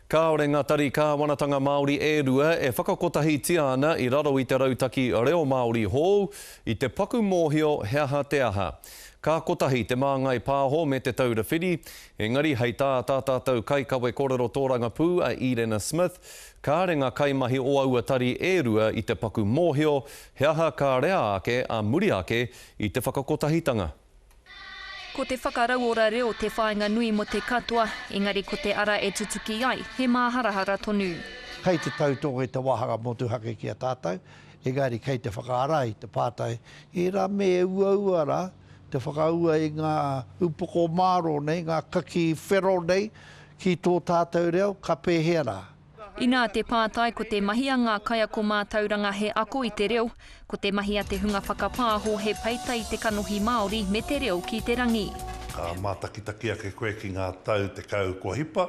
Kāore ngā tari kāwanatanga Māori e rua e whakakotahitia ana i raro i te rautaki reo Māori hou, i te paku mōhio he aha te aha. Ka kotahi Te Māngai Pāho me Te Taura Whiri, engari hei tā tā tātou kaikawe kōrero tōrangapū a Īrena Smith, kāre ngā kaimahi o aua tari e rua i te paku mōhio he aha ka rea ake ā muri ake i te whakakotahitanga. Ko te whakarauora reo te whāinga nui mō te katoa, engari ko te ara e tutuki ai, he māharahara tonu. Kei te tautoko i te wāhanga motuhake ki a tātou, engari kei te whakaara i te pātai, ērā me e uaua rā te whakaua i ngā upoko mārō nei, ngā kakī whero nei ki tō tātou reo, ka pēhea rā? Inā te pātai ko te mahi a ngā kaiako mātauranga he ako i te reo, ko te mahi a te hunga whakapāho he peita i te kanohi Māori me te reo ki te rangi. Ka mātakitaki ake koe ki ngā tau 10 kua hipa,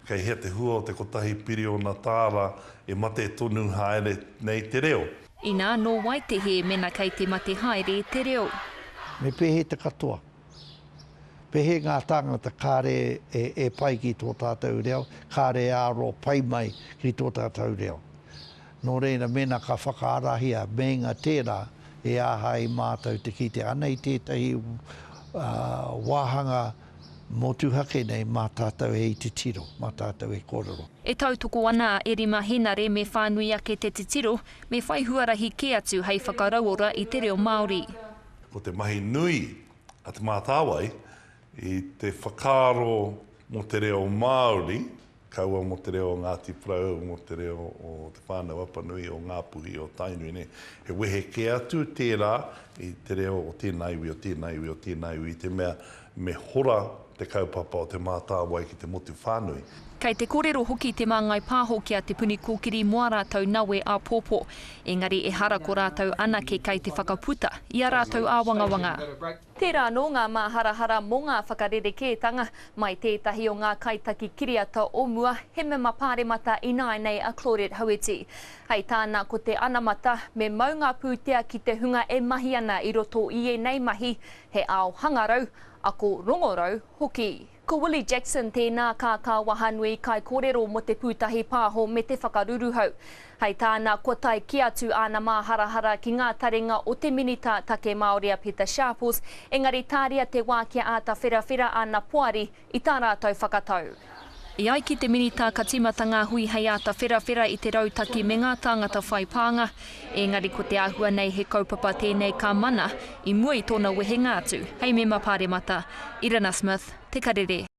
kei hea te hua o te kotahi piriona tāra e mate tonu haere nei te reo. Inā, nō wai te hē mēnā kei te mate haere te reo? Me pēhea te katoa? Pēhea ngā tāngata kāre e pai ki tō tātou reo, kāre e aro pai mai ki tō tātou reo. Nō reira, mēnā ka whakaarahia, meinga tērā e āhei mātou te kite anei tētahi wāhanga motuhake nei mā tātou e titiro, mā tātou e kōrero. E tautoko ana a Erima Henare me whānui ake te titiro, me whai huarahi kē atu hei whakarauora i te reo Māori. Ko te mahi nui a Te Mātāwai i te whakaaro mō te reo Māori, kaua mō te reo o Ngāti Porou, mō te reo o Te Whānau-a-Apanui, o Ngāpuhi, o Tainui, nē. He wehe kē atu tērā i te reo o tēnā iwi, o tēnā iwi, o tēnā iwi, i te mea me hora te kaupapa o Te Mātāwai ki te motu whānui. Kei te kōrero hoki Te Māngai Pāho ki a Te Puni Kōkiri mō ā rātou nawe āpōpō, engari ehara ko rātou anake kei te whakaputa i ā rātou āwangawanga. Tērā anō ngā māharahara mō ngā whakarerekētanga mai tētahi o ngā kaitaki kiriata o mua, he mema pāremata ināianei a Claudette Hauiti. Hei tāna ko te anamata, me mau ngā pūtea ki te hunga e mahi ana i roto i ēnei mahi, he ao hangarau, ako rongorau hoki. Ko Willie Jackson tēnā kākā wahanui kaikōrero mō Te Pūtahi Pāho me te whakaruruhau. Hei tāna, kua tae kē atu āna māharahara ki ngā taringa o te Minita Take Māori a Pita Sharples, engari tāria te wā kia āta wherawhera āna poari i tā rātou whakatau. E ai ki te Minita ka tīmata ngā hui hei āta wherawhera i te rautaki me ngā tāngata whai pānga, ēngari ko te āhua nei he kaupapa tēnei ka mana i mua i tōna wehenga atu hei mema pāremata. Irina Smith, Te Karere.